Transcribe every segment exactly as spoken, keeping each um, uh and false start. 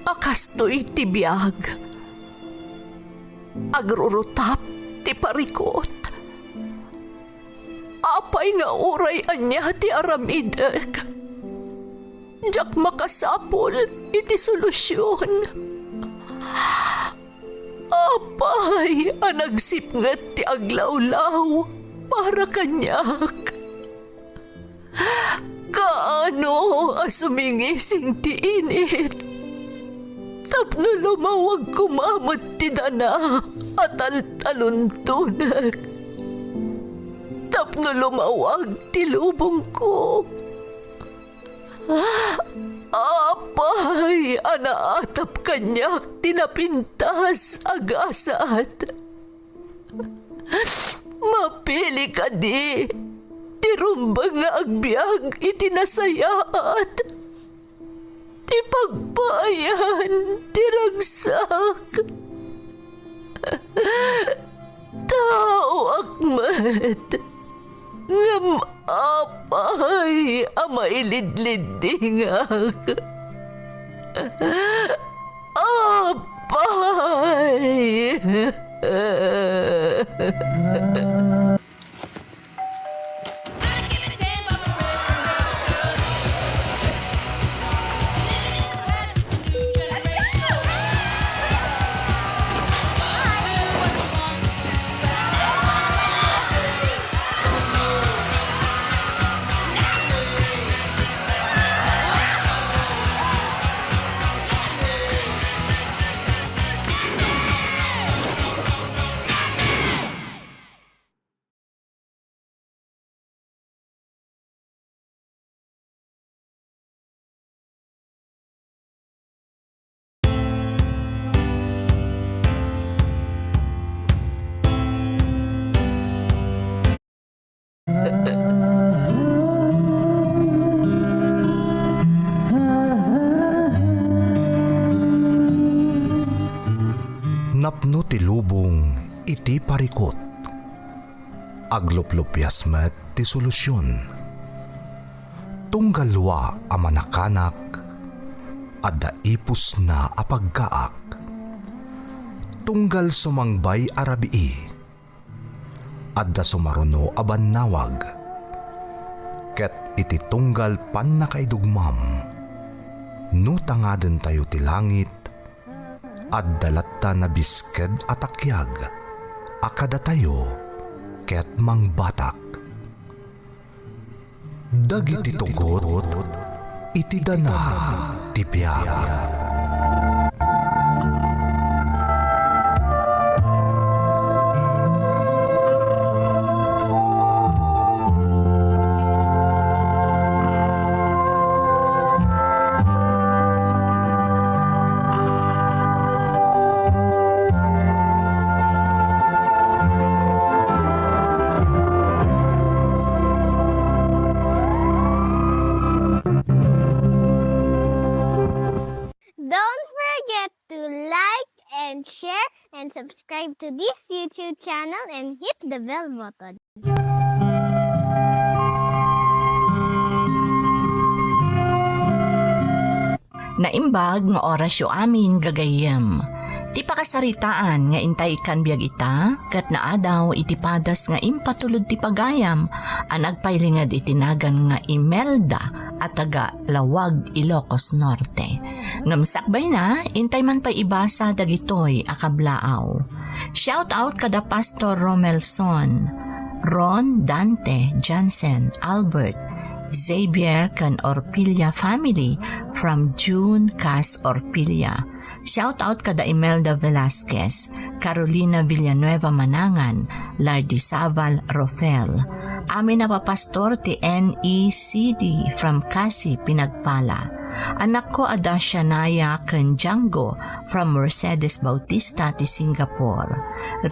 a kastoy ti biag. Agrurutap ti parikut. Apay nga uray ania ti aramidek, diak makasapul iti solusion. Apay a nagsipnget ti aglawlaw para kaniak? Kaano a sumingising ti init tapno lumawag koma met ti dana a taltaluntonek, tapno lumawag ti lubongko? Apay a naatap kaniak ti napintas a gasat? Mapili kadi ti rumbeng nga agbiag iti nasayaat, ti pagpaayan ti ragsak? Taoak met, ngem apay a mailidliddingak? Apay! Napno ti lubong iti parikut. Agluplupias met ti solusion. Tunggal lua a manakanak, adda ipusna a pagkaak. Tunggal sumangbay a rabii, adda sumaruno a bannawag. Ket iti tunggal pannakaidugmam, no tangadentayo ti langit, adda latta nabisked a takiag a kadatayo ket mangbatak. Dagiti tugot iti dana ti biag. Don't forget to like and share and subscribe to this YouTube channel and hit the bell button. Naimbag nga orasyo amin, gagayyem. Ti pakasaritaan nga intay ikkan biag ita, ket naadaw iti padas nga impatulod ti pagayam a nagpailinged iti nagan nga Imelda a taga Laoag, Ilocos Norte. Ngem sakbayna, intay man pay ibasa dagitoy a kablaaw. Shout out kada Pastor Romelson, Ron, Dante, Jansen, Albert, Xavier, ken Orpilla family from June Cas Orpilla. Shout out kada Imelda Velasquez, Carolina Villanueva Manangan, Lardisaval Rofel. Amin a papastor ti N E C D from Casi, Pinagpala. Anakko a da Shania ken Django from Mercedes Bautista ti Singapore.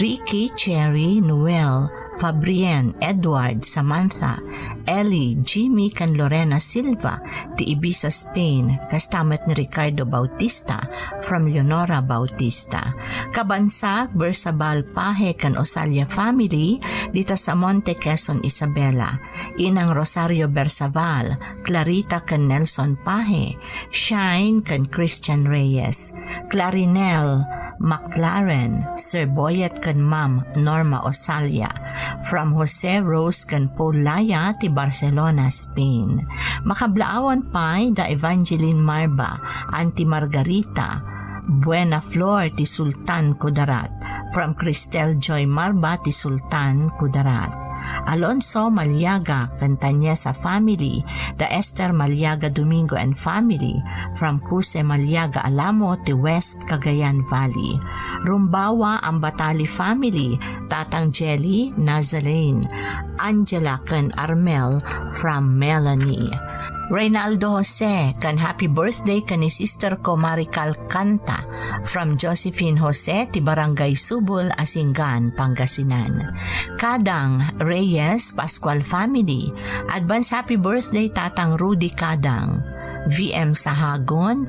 Ricky, Cherry, Noel, Fabrien, Edward, Samantha, Ellie, Jimmy, ken Lorena Silva ti Ibiza, Spain, kasta met ni Ricardo Bautista from Leonora Bautista. Kabansa, Bersabal Pahe ken Osalia family, dita Samonte, Quezon, Isabela. Inang Rosario Bersabal, Clarita ken Nelson Pahe, Shine ken Christian Reyes, Clarinel McLaren, Sir Boyet ken Ma'am Norma Osalia, from Jose Rose ken Paul Laya ti Barcelona, Spain. Makablaawan pay da Evangeline Marba, Auntie Margarita, Buena Flor ti Sultan Kudarat, from Cristel Joy Marba ti Sultan Kudarat. Alonso Maliaga ken Tanyesa family, da Esther Maliaga Domingo and family, from Cuse Maliaga Alamo ti West Cagayan Valley. Rumbawa Ambatali family, Tatang Jelly, Nazarene, Angela ken Armel from Melanie. Reynaldo Jose ken happy birthday ken ni sister ko Marical Canta from Josephine Jose ti Barangay Subol, Asingan, Pangasinan. Kadang Reyes Pascual family, advance happy birthday Tatang Rudy Kadang, V M Sahagon,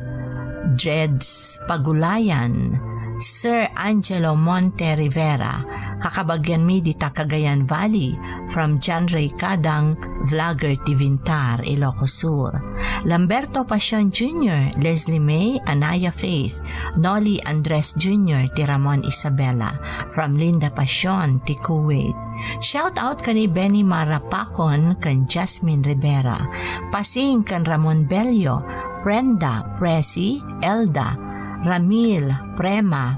Dreads Pagulayan, Sir Angelo Monte Rivera, kakabagianmi dita Cagayan Valley, from John Ray Kadang, vlogger ti Vintar, Ilocos Sur. Lamberto Pasion Junior, Leslie May, Anaya Faith, Nolly Andres Junior ti Ramon, Isabela, from Linda Pasion ti Kuwait. Shout out kani Benny Marapakon ken Jasmine Rivera, Pasing ken Ramon Bello, Brenda, Presi, Elda, Ramil, Prema,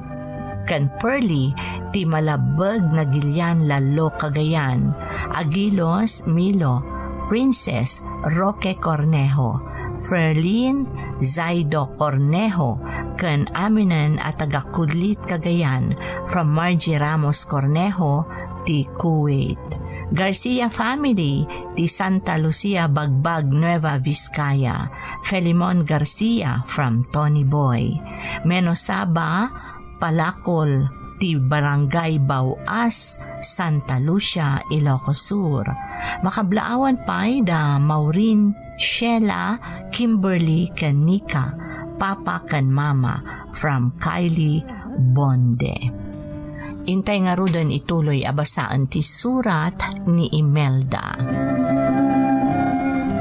ken Pearly ti Malabbeg, Nagilian, Lallo, Cagayan, Aguilos, Milo, Princess, Roque Cornejo, Ferlin, Zaido Cornejo, ken aminen a taga Kudlit, Cagayan, from Margie Ramos Cornejo ti Kuwait. Garcia family ti Santa Lucia, Bagbag, Nueva Vizcaya. Felimon Garcia from Tony Boy. Menosaba, Palakol ti Barangay Bauas, Santa Lucia, Ilocos Sur. Makablaawan pay da Maureen, Sheila, Kimberly, ken Nika, Papa ken Mama, from Kylie Bonde. Intay ngaruden ituloy a basaen ti surat ni Imelda.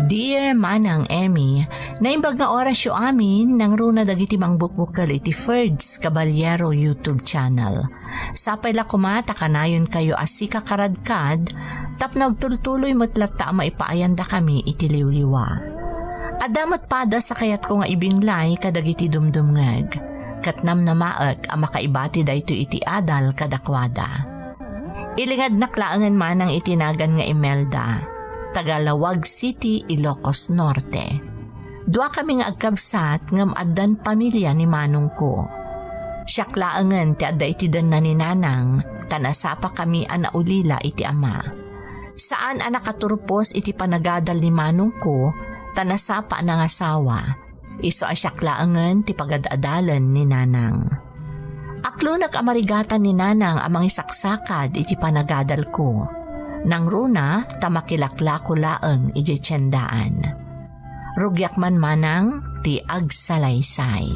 Dear Manang Emmy, naimbag nga orasyo amin, nangruna dagiti mangbukbukel iti Ferds Caballero YouTube channel. Sapay la koma ta kanayonkayo a sikakaradkad tapno agtultuloy met latta a maipaayandakami iti liwliwa. Adda met padas a kayatko nga ibinglay kadagiti dumdumngeg, ket namnamaek a makaibati daytoy iti adal kadakuada. Ilingadnak laengen manang iti nagan nga Imelda, taga Laoag City, Ilocos Norte. Duakami nga agkabsat ngem addan pamilia ni manongko. Siak laengen ti adda iti denna ni nanang, ta nasapakami a naulila iti ama. Saan a nakaturpos iti panagadal ni manongko, ta nasapa a nangasawa. Isu a siak laengen ti pagad-adalen ni nanang. Aklonak a marigatan ni nanang a mangisaksakad iti panagadalko. Nangruna ta makilaklako laeng idiay tiendaan. Rugiak man manang ti agsalaysay.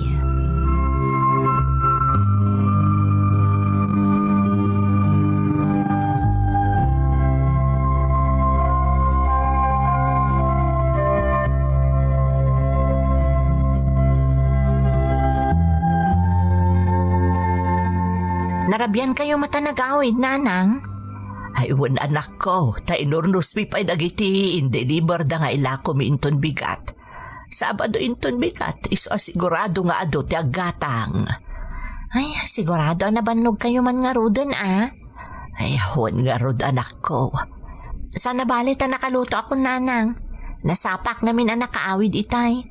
Narabian kayo met a nagawid, nanang? Ay, wen, anakko, ta inurnosmi pay dagiti indeliberda nga ilakomi inton bigat. Sabado inton bigat, isu a sigurado nga adu ti aggatang. Ay, sigurado a nabannog kayo man ngaruden, a? Ay, wen ngarud, anakko. Saan a bale ta nakaluto akon, nanang. Nasapak ngamin a nakaawid itay.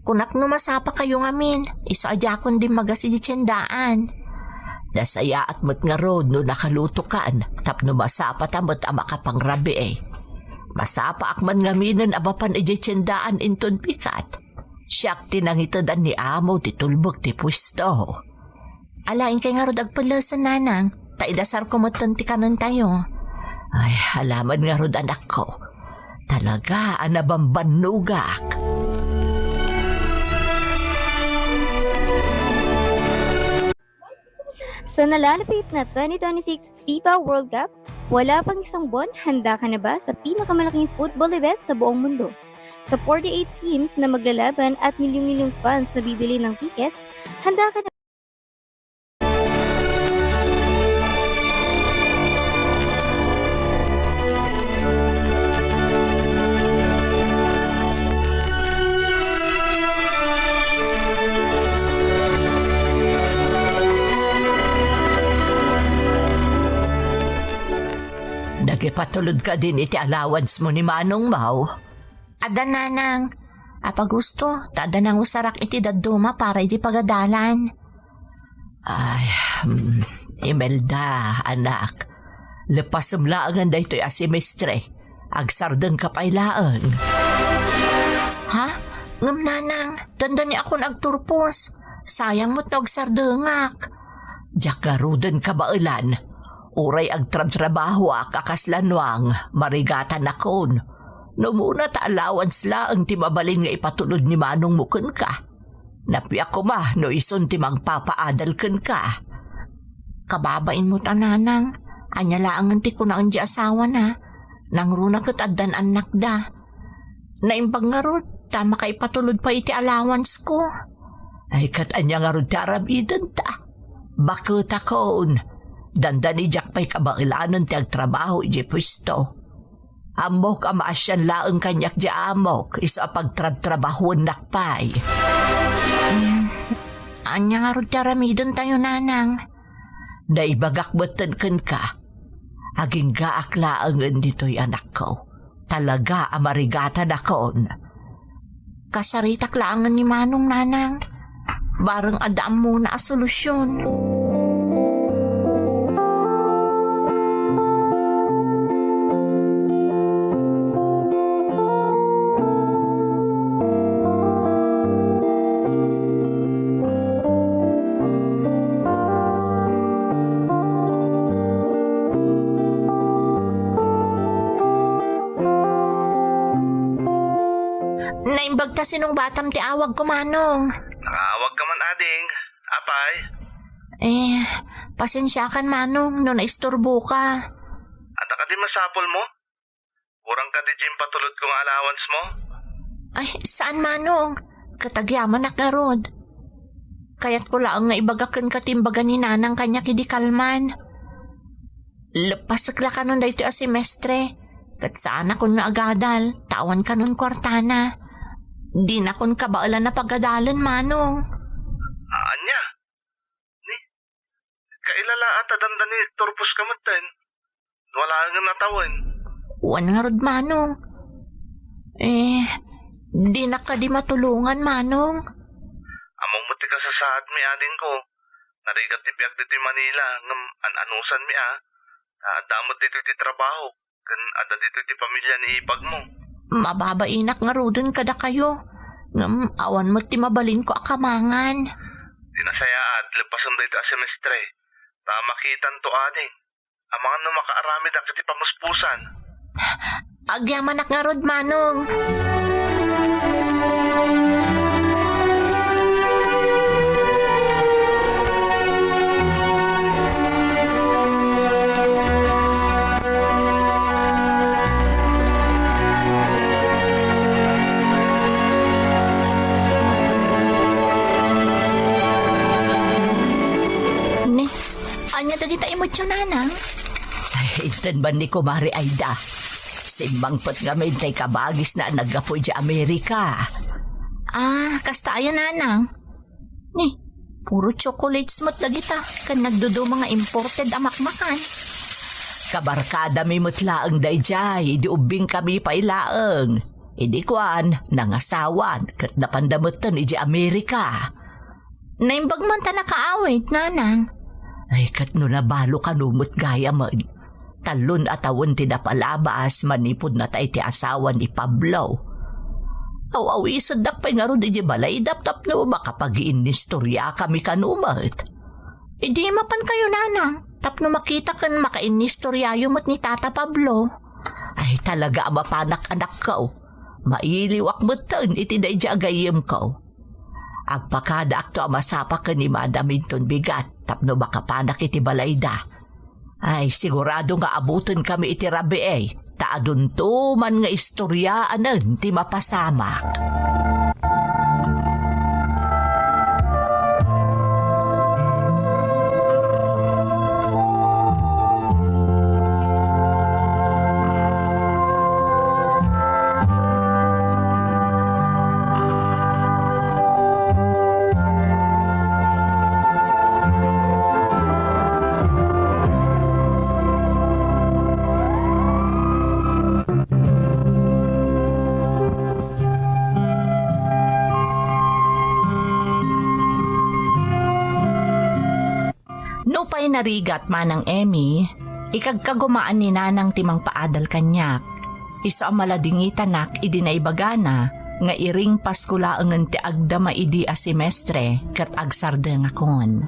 Kunak no masapa kayo ngamin, isu a diakon dimmagas iti tiendaan. Nasayaat met ngarud no nakalutokan, tapno masapata met a makapangrabii. Masapaak man ngaminen a mapan idiay tiendaan inton bigat. Siak ti nangitedan ni amo ti tulbek ti puesto. Alaen kay ngarud agpellesen, nanang, ta idasarko metten ti kanentayo. Ay, alaman ngarud, anakko. Talaga a nabambannogak. Sa nalalapit na twenty twenty-six FIFA World Cup, wala pang isang buwan, handa ka na ba sa pinakamalaking football event sa buong mundo? Sa forty-eight teams na maglalaban at milyong-milyong fans na bibili ng tickets, handa ka na Nagipatulod ka din iti allowance mo ni Manong Mau? Adda, Nanang. Apay gusto, ta adda nangusarak iti dadduma para idi pagadalan. Ay, hmm, Imelda, anak. Lepasem laengen daytoy a semestre. Agsardengka pay laeng. Ha? Ngem, Nanang, dandaniakon agturpos. Sayang met no agsardengak. Diak ngaruden kabaelan. Uray agtrabtrabahoak a kasla Nuang, marigatanakon. No umuna ta allowance laeng ti mabalin nga ipatulod ni manongmo kenka. Napiak koma no isun ti mangpapaadal kenka. Kababainmo ta, Nanang. Ania laengen ti kunaen ti asawana? Nangruna ket addan annakda. Naimbag ngarud ta makaipatulod pay iti allowance ko. Ay, ket ania ngarud ti aramidenta? Baketakon, dandani diak pay kabaelanen ti agtrabaho idiay puesto. Ammok a maasian laeng kaniak ti amok isu a pagtrabtrabahoennak pay. Ania ngarud ti aramidentayo, Nanang? Naibagak metten kenka. Aginggaak laengen ditoy, anakko. Talaga a marigatanakon. Kasaritak laengen ni Manong, Nanang. Bareng adda ammona a solusyon. Naimbag ta sinungbatam ti awagko, Manong. Nakaawag ka man, ading. Apay? Eh, pasensiakan, Manong, no naisturboka. Adda kadi masapulmo? Kurang kadi diay impatulodko nga allowance mo? Ay, saan, Manong. Ket agyamanak ngarud. Kayatko laeng nga ibaga kenka ti imbaga ni Nanang kaniak idi kalman. Leppasek la kanon daytoy a semestre, ket saanakon nga agadal, ta awan kanon kuartana. Dinakon kabaelan a pagadalen, Manong. Ania? Ni, kailalaat a dandani turpos ka metten. Wala nga natawen. Wen ngarud, Manong. Eh, dinak kadi matulongan, Manong. Ammom met ti kasasaadmi, adingko. Narigat ti biag ditoy Manila, ngem an-anusanmi a. Ah, adda met ditoy ti trabaho, ken adda ditoy ti pamilya ni ipagmo. Mababainak ngaruden kadakayo, ngem awan met ti mabalinko a kamangan. Di nasayaat, lepasen daytoy a semestre. Ta makitanto, ading. Amangan no makaaramidak iti pamuspusan. Agyamanak ngarud, Manong. Ni, ania dagita imutyo, Nanang? Ay, inted man ni Kumare Aida. Simmangpet ngamin tay kabagisna a naggapu idiay Amerika. Ah, kasta aya, Nanang? Ni, puro chocolates met dagita, ken nagduduma nga imported a makmakan. Kabarkadami met laeng daydiay, idi ubbingkami pay laeng. Idi kuan, nangasawan, ket napanda metten idiay Amerika. Naimbag man ta nakaawit, Nanang. Ay, ket no nabalo kano met gayamen. Tallon a tawen ti napalabas manipud natay ti asawa ni Pablo. Aw-awiseddak pay ngarud idiay balay tapno makapagiinnistoriakami kano met. Idi mapankayo, Nanang, tapno makita ken makainnistoriayo met ni Tata Pablo. Ay, talaga a mapanak, anakko. Mailiwak metten iti daydi a gayyemko. Agpakadaakto a masapa ken ni Madam inton bigat tapno makapanak iti balayda. Ay, sigurado nga abutenkami iti rabii, ta adunto man nga istoriaanen ti mapasamak. Nupay narigat, Manang Emmy, ikagkagumaan ni Nanang ti mangpaadal kaniak. Isu a maladingitanak idi naibagana nga iring Pasko laengen ti agdama idi a semestre ket agsardengakon.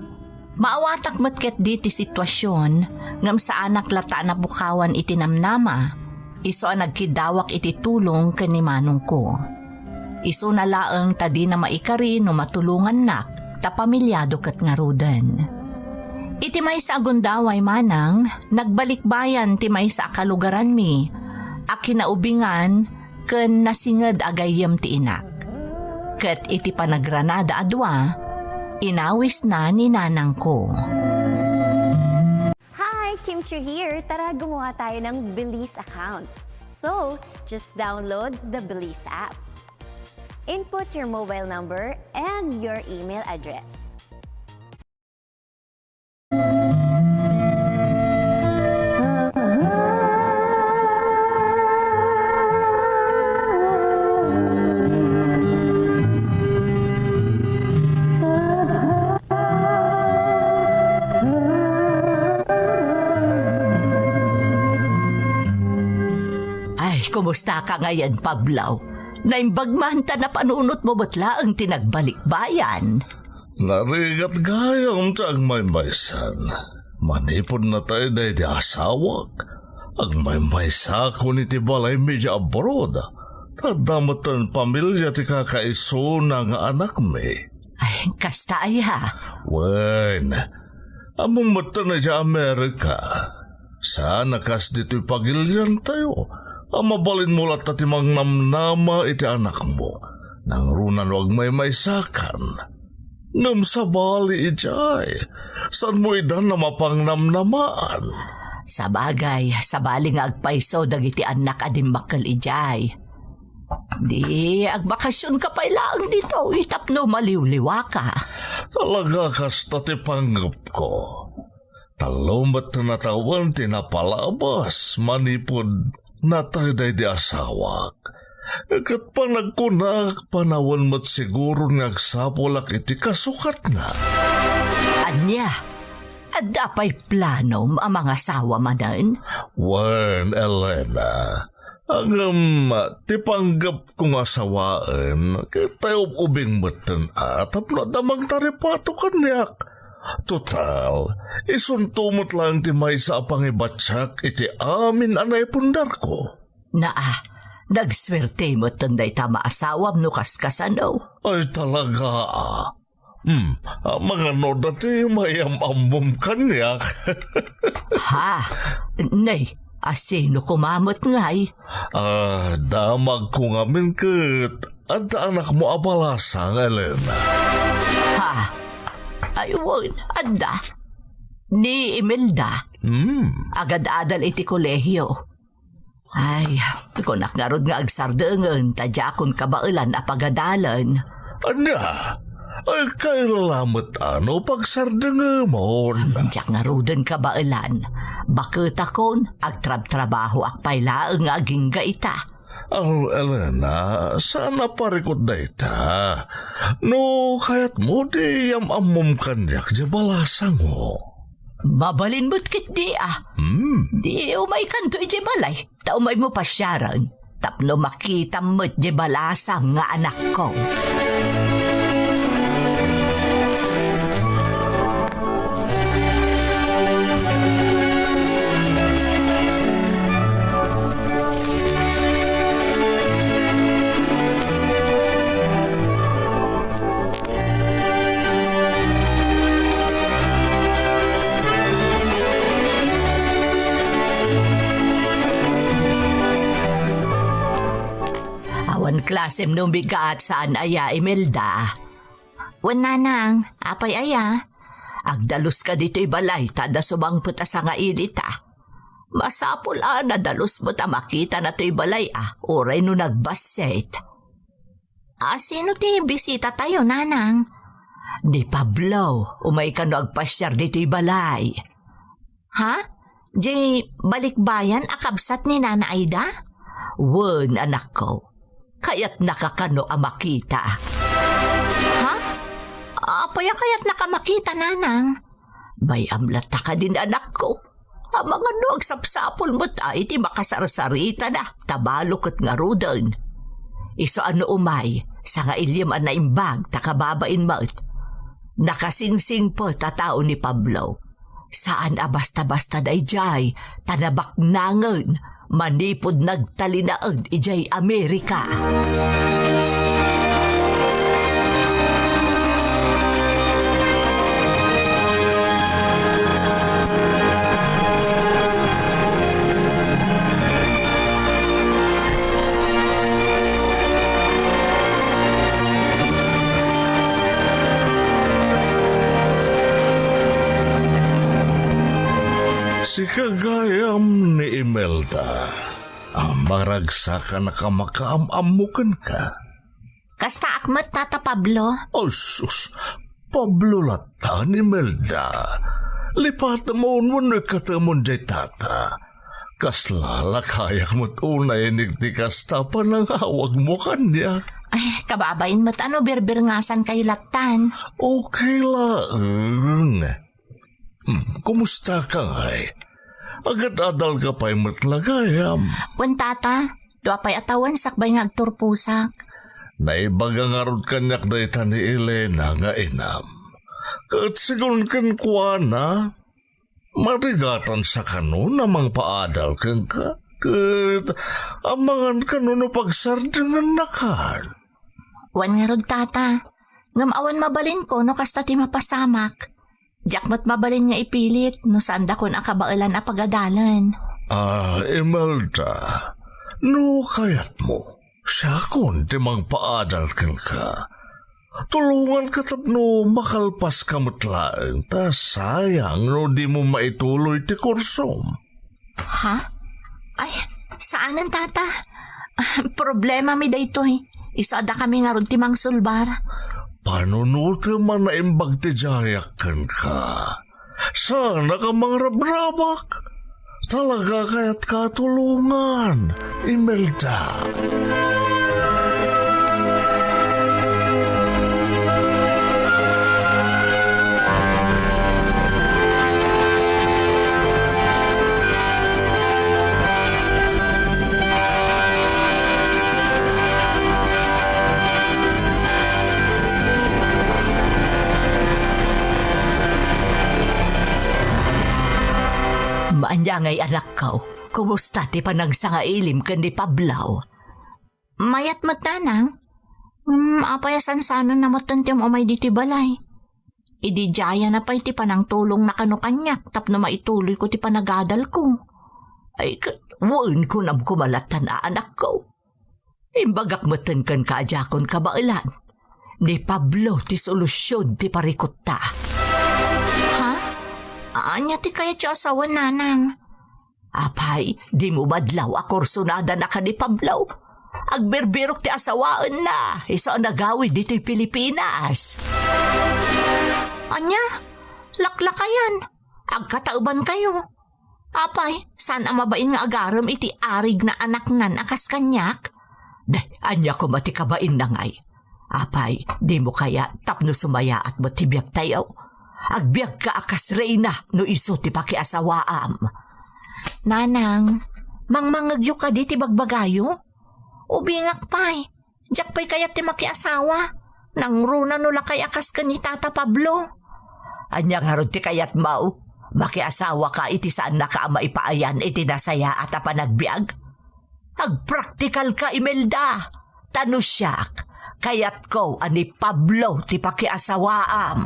Maawatak met ketdi ti situasion, ngem saanak latta a napukawan iti namnama. Isu a nagkiddawak iti tulong ken ni manongko. Isuna laeng ta dina maikari no matulongannak, ta pamilyado ket ngaruden. Iti maysa a gundaway, Manang, nagbalikbayan ti maysa a kalugaranmi a kinaubingan ken nasinged a gayyem ti inak. Ket iti panagranada a dua, inawisna ni nanangko. Hi! Kim Chiu here! Tara, gumawa tayo ng Belize account. So, just download the Belize app. Input your mobile number and your email address. Ay, kumusta ka ngayon, Pablo? Naimbag man ta napanunotmo met laeng ti nagbalikbayan. Narigat gayam ti agmaymaysan. Manipud natay daydi asawak, agmaymaysakon iti balaymi idiay abroad. Ta adda metten pamilia ti kakaisuna nga anakmi. Ay, kasta aya? Wen, ammom metten idiay Amerika. Saan a kas ditoy pagiliantayo a mabalinmo latta ti mangnamnama iti anakmo, nangruna no agmaymaysakan. Ngem sabali idiay, saanmo idan a mapangnamnamaan. Sabagay, sabali nga agpayso dagiti annak a dimmakkel idiay. Di agbakasionka pay laeng ditoy tapno maliwliwaka. Talaga kasta ti panggepko. Tallo met a tawen ti napalabas manipud natay daydi asawak. Ket panagkunak, panawen met siguron nga agsapulak iti kasukatna. Ania? Adda pay planom a mangasawa manen? Wen, Elena. Ngem ti panggepko nga asawaen, ket tay ub-ubing metten a tapno adda mangtaripato kaniak. Total, isunto met laeng ti maysa a pangibatiak iti amin a naipundarko. Naa, nagsuerte metten dayta maasawam no kaskasano. Ay, talaga, a. Hmm, a, mangano dati mayam-ammom kaniak? Ha? Nay, asino koma met ngay? Ah, damagko ngamin ket adda anakmo a balasang, Elena. Ha? Ay, wen, adda. Ni Imelda. Hmm. Agad-adal iti kolehio. Ay, kunak ngarud nga agsardengen ta diakon kabaelan a pagadalen. Ania? Ay, kayla met a no pagsardengemon. Diak ngaruden kabaelan. Baketakon, agtrabtrabahoak pay laeng nga agingga ita. Aw, Elena, saan a parikut dayta. No kayatmo, di yam-ammom kaniak diay balasangmo. Mabalin met ketdi a. Hmm. Di umaykanto idiay balay, ta umaymo pasiaren, tapno makitam met diay balasang nga anakko. Awan klasem no bigat saan aya, Imelda? Wen, nanang, apay aya? Agdaluska ditoy balay ta adda subangpet a sangailita. Masapul a nadalus met a makitana toy balay a, uray no nagbassit. A, sino ti bisitatayo, nanang? Ni Pablo, umay kano agpasiar ditoy balay. Ha? Diay balikbayan a kabsat ni Nana Aida? Wen, anakko. Kayatnaka kano a makita. Ha? Apay a kayatnaka makita, nanang? Bay-am latta kadin, anakko. Amangan no agsapsapul met a iti makasarsaritada, ta balo ket ngaruden. Isu a no umay, sangailem a naimbag ta kababain met. Nakasingsingpet a tao ni Pablo. Saan a basta-basta daydiay, ta nabaknangen manipud nagtalinaed idiay Amerika. Sika gayam ni Imelda, a maragsakan a kamakaam-ammo kenka. Kastaak met, Tata Pablo. Oh, sus, Pablo latta ni Imelda. Lipatem wenno ikkatemon diay tata. Kasla lakayak met unay inig ti kasta panangawagmo kaniak. Ay, kababain met a no birbirngasankayo lattan. Okay laeng. Hmm, kumusta ka ngay? Agad-adal ka pay met la gayam. Wen, tata, dua pay a tawen sakbay nga agturposak. Naibaga ngarud kaniak dayta ni Elena nga inam. Ket sigun kenkuana, marigatansa kano a mangpaadal kenka, ket amangan kano no pagsardengennakan. Wen ngarud, tata, ngem awan mabalinko no kasta ti mapasamak. Diak met mabalin nga ipilit no saandakon a kabaelan a pagadalen. Ah, Imelda, no kayatmo, siakon ti mangpaadal kenka. Tulonganka tapno makalpaska met laeng, ta sayang no dimo maituloy ti kursom. Ha? Ay, saanen, tata. Problemami daytoy. Isu a dakami ngarud ti mangsulbar. Panunotem a naimbag ti diayak kenka. Saanka a mangrabrabak. Talaga kayatka a tulongan, Imelda. Ania ngay, anakko, kumusta ti panagsangailim ken ni Pablo? Mayat met, nanang. Hmm, apay a sansanonna metten ti um-umay ditoy balay? Idi diayen a pay ti panangtulongna kano kaniak tapno maituloyko ti panagadalko. Ay, ket wen, kunam koma lattan a, anakko. Imbagak metten kenka a diakon kabaelan. Ni Pablo ti solusion ti parikutta. Ha? Ania ti kayatyo a sawen, nanang? Apay, dimo madlaw a kursonadanaka ni Pablo? Agbirbirok ti asawaenna, isu a nagawid ditoy Pilipinas. Ania? Laklakayan? Agkataebankayo? Apay, saan a mabain nga agarem iti arig na anaknan a kas kaniak? Deh, ania koma ti kabainna ngay? Apay, dimo kayat tapno sumayaat met ti biagtayo? Agbiagka a kas reyna no isu ti pakiasawaam. Nanang, mangmangegyo kadi ti bagbagayo? Ubingak pay, diak pay kayat ti makiasawa. Nangruna no lakay a kas ken ni Tata Pablo. Ania ngarud ti kayatmo? Makiasawaka iti saannaka a maipaayan iti nasayaat a panagbiag? Agpraktikalka, Imelda. Ta no siak, kayatko a ni Pablo ti pakiasawaam.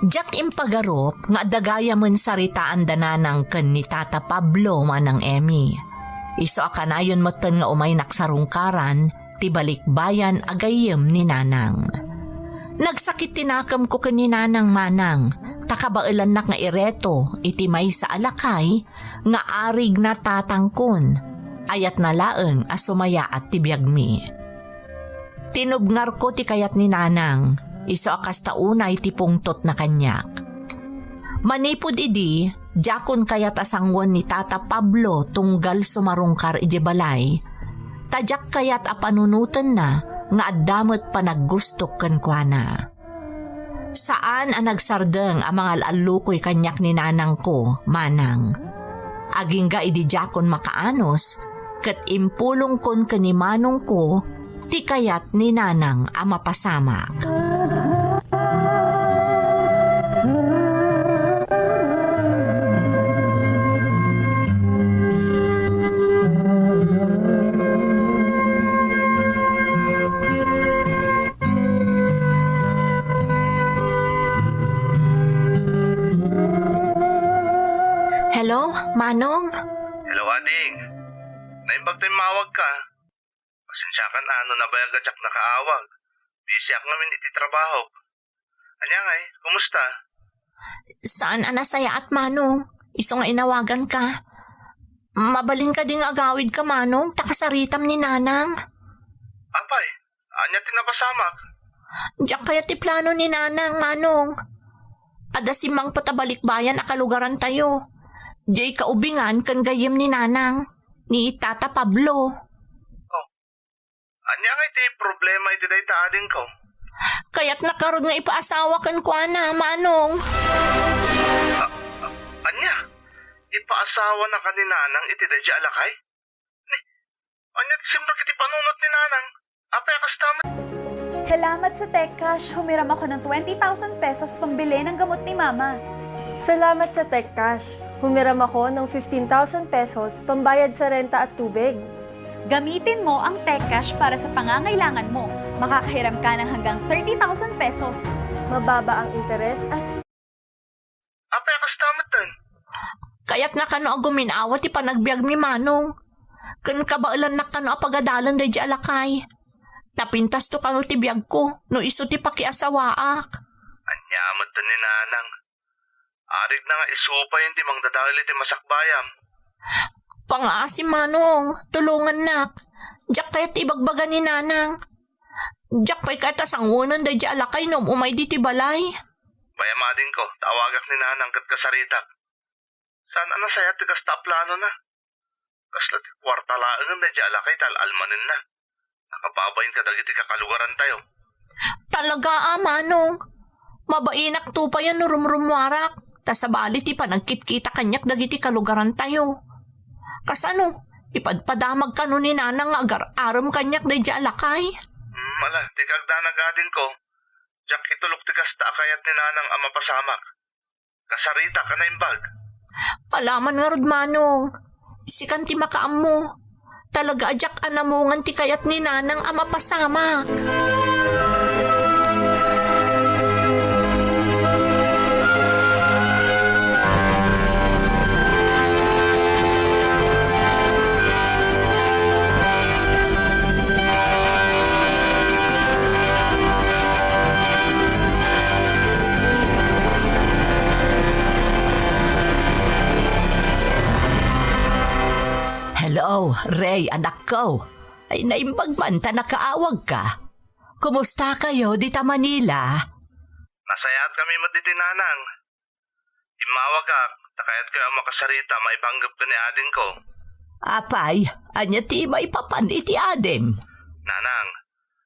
Diak impagarup nga adda gayamen saritaanda nanang ken ni Tata Pablo, Manang Emmy. Isu a kanayon metten nga umaynak sarungkaran ti balikbayan a gayyem ni Nanang. Nagsakit ti nakemko ken ni Nanang, Manang, ta kabaelannak nga ireto iti maysa a lakay nga arigna tatangkon, ayatna laeng a sumayaat ti biagmi. Tinubngarko ti kayat ni Nanang, isu a kasta unay ti pungtotna kaniak. Manipud idi, diakon kayat a sangoen ni Tata Pablo tunggal sumarungkar idiay balay, ta diak kayat a panunotenna nga adda met panaggustok kenkuana. Saan a nagsardeng a mangal-allukoy kaniak ni nanangko, Manang. Agingga idi diakon makaanus, ket impulongkon ken ni manongko ti kayat ni Nanang a mapasamak. Hello, Manong? Hello, Ading. Naimbag ta immawagka. Pasensiakan a no nabayag a diak nakaawag. Busyak ngamin iti trabaho. Ania ngay, kumusta? Saan a nasayaat, Manong. Isu nga inawaganka. Mabalin kadi nga agawidka, Manong, ta kasaritam ni Nanang. Apay, ania ti napasamak? Diak kayat ti plano ni Nanang, Manong. Adda simmangpet a balikbayan a kalugarantayo. Diay kaubingan ken gayyem ni Nanang, ni Tata Pablo. Oh, ania ngay ti problema iti dayta, adingko? Kayatnak ngarud nga ipaasawa kenkuana, Manong. A-, a-, ania? Ipaasawanaka ni Nanang iti daydiay a lakay? Ni, ania ti simrek iti panunot ni Nanang? Apay a kasta met? Salamat sa Tech Cash, humiram ako ng twenty thousand pesos pambili ng gamot ni Mama. Salamat sa Tech Cash, humiram ako ng fifteen thousand pesos pambayad sa renta at tubig. Gamitin mo ang Tech Cash para sa pangangailangan mo. Makakahiram ka ng hanggang thirty thousand pesos. Mababa ang interes at Apay a kasta metten? Kayatna kano a gumin-awa ti panagbiagmi, Manong. Ken kabaelannak kano a pagadalen daydiay a lakay. Napintasto kano ti biagko no isu ti pakiasawaak. Ania metten ni Nanang? Arigna nga isu pay ti mangdadael iti masakbayam. Pangasim, Manong, tulongannak. Diak kayat ti ibagbaga ni Nanang. Diak pay kayat a sangoenen daydiay a lakay no um-umay ditoy balay. Bay-am, adingko, ta awagak ni Nanang ket kasaritak. Saan a nasayaat ti kasta a planona? Kasla ti kuarta laengen daydiay a lakay ta al-almanenna. Nakababain kadagiti kakalugarantayo. Talaga a, Manong. Mabainak to pay a no rumrummuarak, ta sabali ti panagkitkita kaniak dagiti kalugarantayo. Kasano, ipadpadamag kano ni Nanang nga agar-arem kaniak daydiay a lakay? Hmm, ala, dika agdanag, adingko. Diak itulok ti kasta a kayat ni Nanang a mapasamak. Kasaritak a naimbag. Alaman ngarud, Manong. Sikan ti makaammo. Talaga a diak anamongan ti kayat ni Nanang a mapasamak. Hello, Ray, anakko. Ay, naimbag man ta nakaawagka. Kumusta kayo dita Manila? Nasayaat kami met ditoy, Nanang. Immawagak, ta kayatko a makasarita maipanggep ken ni adingko. Apay, ania ti maipapan iti adim? Nanang,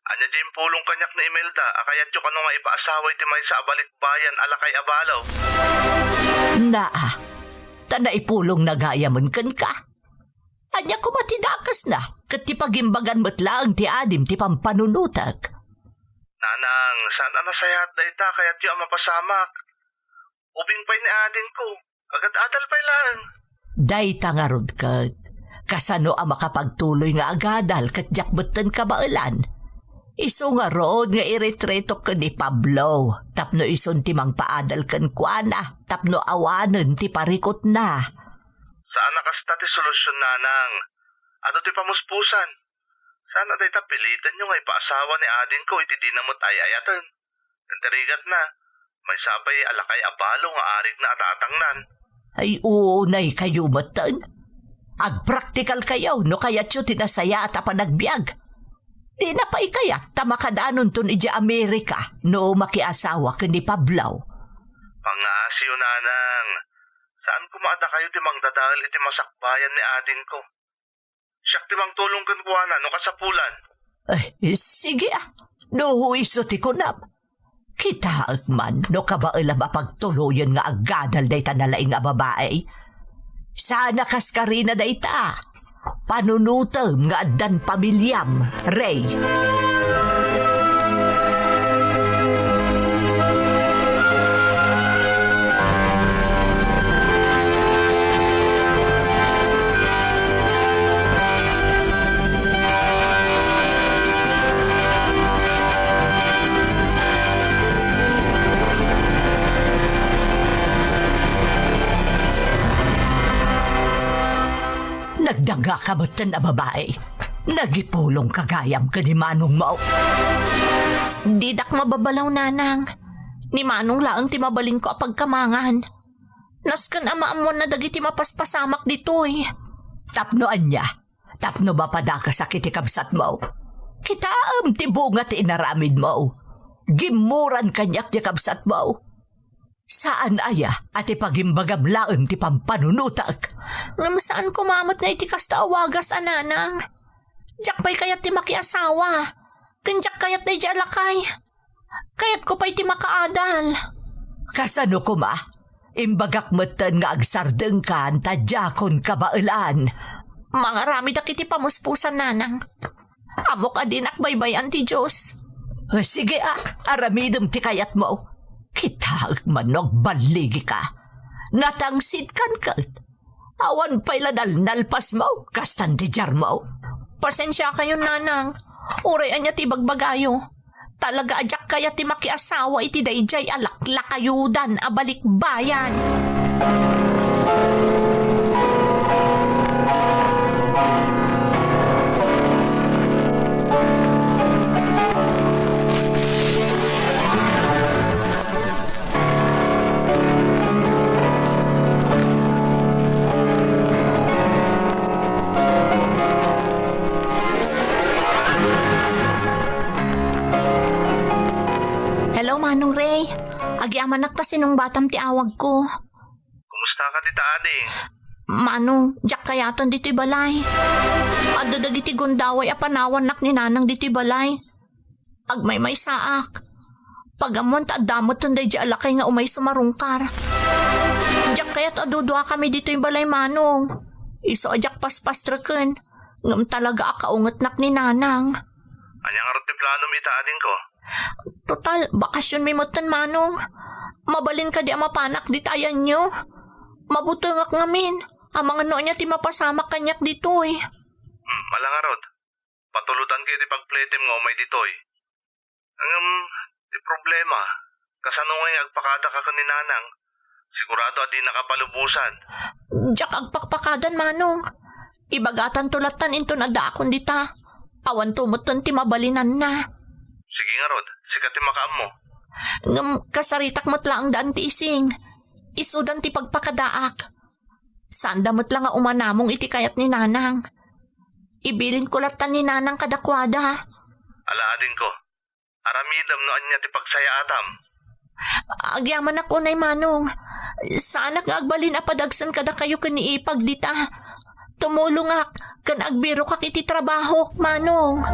ania ti impulong kaniak ni Imelda a kayatyo kano nga ipaasawa iti maysa a balikbayan a lakay a balo? Naa, ta naipulongna gayamen kenka. Ania koma ti dakesna ket ti pagimbagan met laeng ti adim ti pampanunotek? Nanang, saan a nasayaat dayta, kayatyo a mapasamak. Ubing pay ni adingko, agad-adal pay laeng. Dayta ngarud ket, kasano a makapagtuloy nga agadal ket diak metten kabaelan? Isu ngarud nga iretretok ken ni Pablo, tapno isun ti mangpaadal kenkuana, tapno awanen ti parikutna. Saan a kasta ti solusion, nanang. Adu ti pamuspusan. Saan a dayta pilitanyo nga ipaasawa ni adingko iti dina met ay-ayaten. Ken ti rigatna, maysa pay a lakay a balo nga arigna a tatangnan. Ay, unay kayo metten. Agpraktikal kayo no kayatyo ti nasayaat a panagbiag. Dina pay kayat ta makadanonton idiay Amerika no makiasawa ken ni Pablo. Pangngaasiyo, nanang. Saan koma a dakayo ti mangdadael iti masakbayan ni adingko. Siak ti mangtulong kenkuana no kasapulan. Ay, sige a, no isu ti kunam. Kitaek man no kabaelam a pagtuloyen nga aggadal dayta nalaing a babai. Saan a kaskarina dayta. Panunotem nga addan pamiliam, Rey. Nagdangngaka metten a babai. Nagipulongka gayam ken ni manongmo. Didak mababalaw, nanang. Ni manong laeng ti mabalinko a pagkamangan. Nasken a maammoanna dagiti mapaspasamak ditoy. Tapno ania? Tapno mapadakesak iti kabsatmo. Kitaem ti bunga ti inaramidmo. Gimmuran kaniak ti kabsatmo. Saan aya a ti pagimbagam laeng ti pampanunotek? Ngem saan koma met nga iti kasta a wagas a nanang. Diak pay kayat ti makiasawa. Ken diak kayat daydiay a lakay. Kayatko pay ti makaadal. Kasano koma? Imbagak metten nga agsardengkan ta diakon kabaelan. Mangaramidak iti pamuspusan, nanang. Ammok a dinak baybay-an ti Dios. Eh, sige a, aramidem ti kayatmo. Kitaek man no agballigika. Natangsidkan ket. Awan pay la nalnalpasmo, kastan ti diarmo. Pasensiakayon, nanang. Uray ania ti ibagbagayo. Talaga a diak kayat ti makiasawa iti daydiay a laklakayodan a balikbayan. Hello, Manong Ray. Agyamanak ta sinungbatam ti awagko. Kumusta ka dita, adi? Manong, diak kayaten ditoy balay. Adda dagiti gundaway a panawannak ni Nanang ditoy balay. Agmaymaysaak. Pagammon ta adda metten daydiay a lakay nga umay sumarungkar. Diak kayat a duduakami ditoy balay, Manong. Isu a diak paspastreken, ngem talaga a kaungetnak ni Nanang. Ania ngarud ti planom ita, adingko? Total, bakasionmi metten, Manong. Mabalin kadi a mapanak dita ayanyo? Mabutengak ngamin. Amangan no ania ti mapasamak kaniak ditoy. Hmm, ala ngarud. Patulodanka iti pagpletem nga umay ditoy. Ngem, ti problema, kasano ngay nga agpakadaka ken ni Nanang? Sigurado a dinaka palubosan. Diak agpakpakadan, Manong. Ibagatanto lattan inton addaakon dita. Awanto metten ti mabalinanna. Sige ngarud, sika ti makaammo. Ngem kasaritak met laeng da anti ising. Isudan ti pagpakadaak. Saanda met la nga umanamong iti kayat ni Nanang. Ibilinko lattan ni Nanang kadakuada. Ala, adingko, aramidem no ania ti pagsayaatam. Agyamanak unay, Manong. Saanak nga agbalin a padagsen kadakayo ken ni Ipag dita. Tumulongak ken agbirokak iti trabahok, Manong.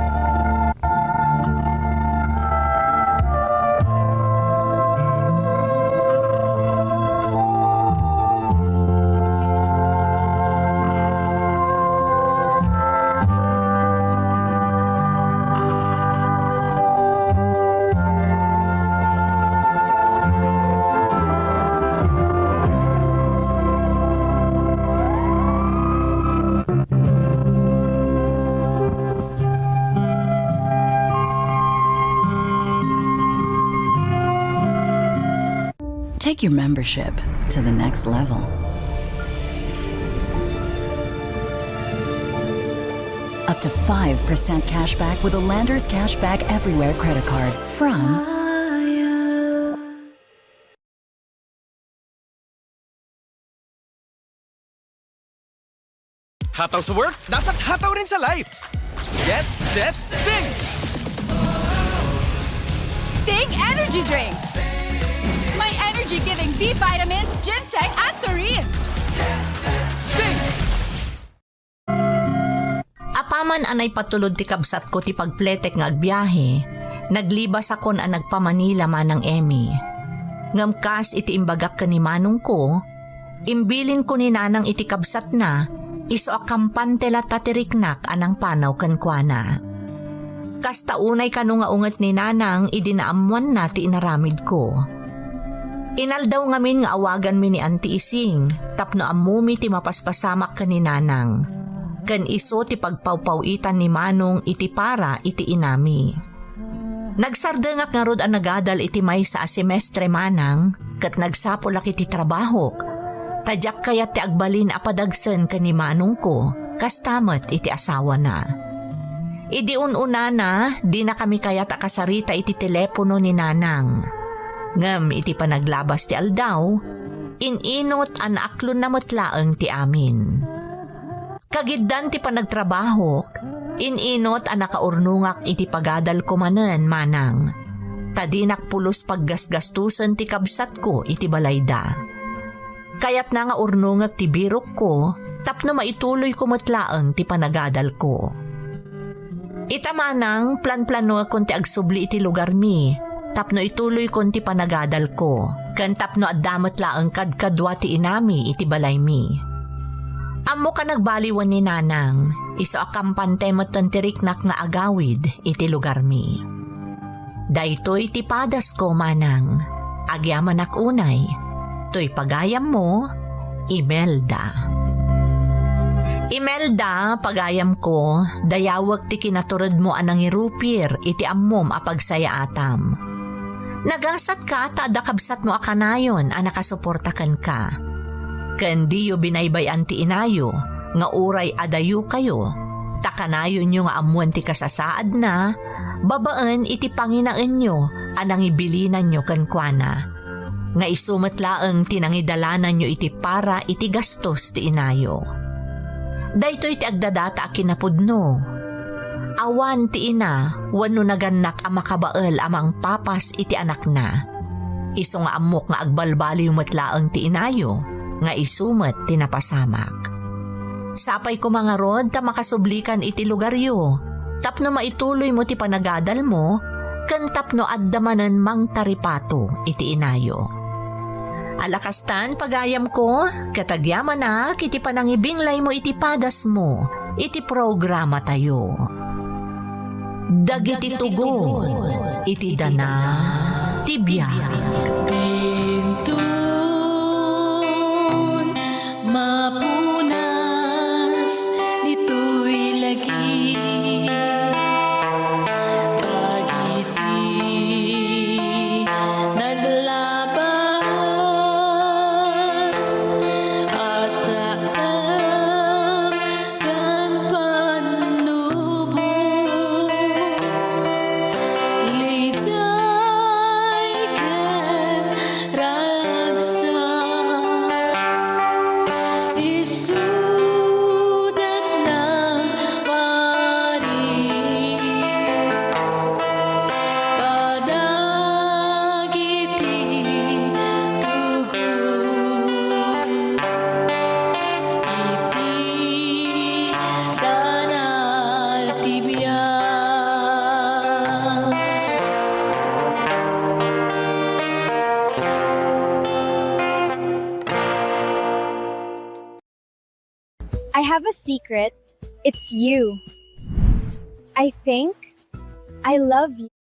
Take your membership to the next level. Up to five percent cashback with a Landers Cashback Everywhere credit card from Hataw sa work, dapat hataw rin sa life. Get, set, Sting! Sting Energy Drink! May energy-giving B vitamins, ginseng, at taurine. Sting! Apaman a naipatulod ti kabsatko ti pagpletek nga agbiahe, naglibasakon a nagpa-Manila manang Emmy. Ngem kas iti imbagak ken ni manongko, imbilinko ni nanang iti kabsatna, isu a kampante latta ti riknak a nangpanaw kenkuana. Kasta unay kano nga unget ni nanang idi naammoanna ti inaramidko. Inaldaw ngamin nga awaganmi ni Auntie Ising tapno ammomi ti mapaspasamak ken ni nanang, ken isu ti pagpawpaw-itan ni manong iti para iti inami. Nagsardengak ngarud a nagadal iti maysa a semestre manang ket nagsapulak iti trabahok, ta diak kayat ti agbalin a padagsen ken ni manongko, kasta met iti asawana. Idi un-unana, dinakami kayat a kasarita iti telepono ni nanang. Ngem iti panaglabas ti aldaw, in-inot a naaklonna met laeng ti amin. Kagiddan ti panagtrabahok, in-inot a nakaurnongak iti pagadalko manen manang, ta dinak pulos paggasgastusen ti kabsatko iti balayda. Kayatna nga urnongek ti birokko tapno maituloyko met laeng ti panagadalko. Ita manang, planplanoekon ti agsubli iti lugarmi tapno ituloykon ti panagadalko, ken tapno adda met laeng kadkadua ti inami iti balaymi. Ammok a nagbaliwen ni nanang, isu a kampante metten ti riknak nga agawid iti lugarmi. Daytoy ti padasko manang. Agyamanak unay. Toy pagayammo, Imelda. Imelda, pagayamko, dayawek ti kinaturedmo a nangirupir iti ammom a pagsayaatam. Nagasatka ta adda kabsatmo a kanayon a nakasuporta kenka. Ken diyo binaybay-an ti inayo nga uray adayokayo, ta kanayonyo nga ammoen ti kasasaadna babaen iti panginaenyo a nangibilinanyo kenkuana, nga isu met laeng ti nangidalananyo iti para iti gastos ti inayo. Daytoy ti agdadata a kinapudno. Awan ti ina wenno nagannak a makabael a mangpapas iti anakna. Isu nga ammok nga agbalbaliw met laeng ti inayo, nga isu met ti napasamak. Sapay koma ngarud ta makasublikan iti lugaryo, tapno maituloymo ti panagadalmo, ken tapno adda manen mangtaripato iti inayo. Ala kastan, pagayamko, ket agyamanak iti panangibinglaymo iti padasmo iti programatayo. Dagiti tugon iti dana ti biag. Dinton mapunas ditoy lagi. Dagiti naglabas a saan ken pannubo, liday ken ragsak, isudat nang paris kadagiti tugon. Iti dana ti biag. I have a secret. It's you. I think I love you.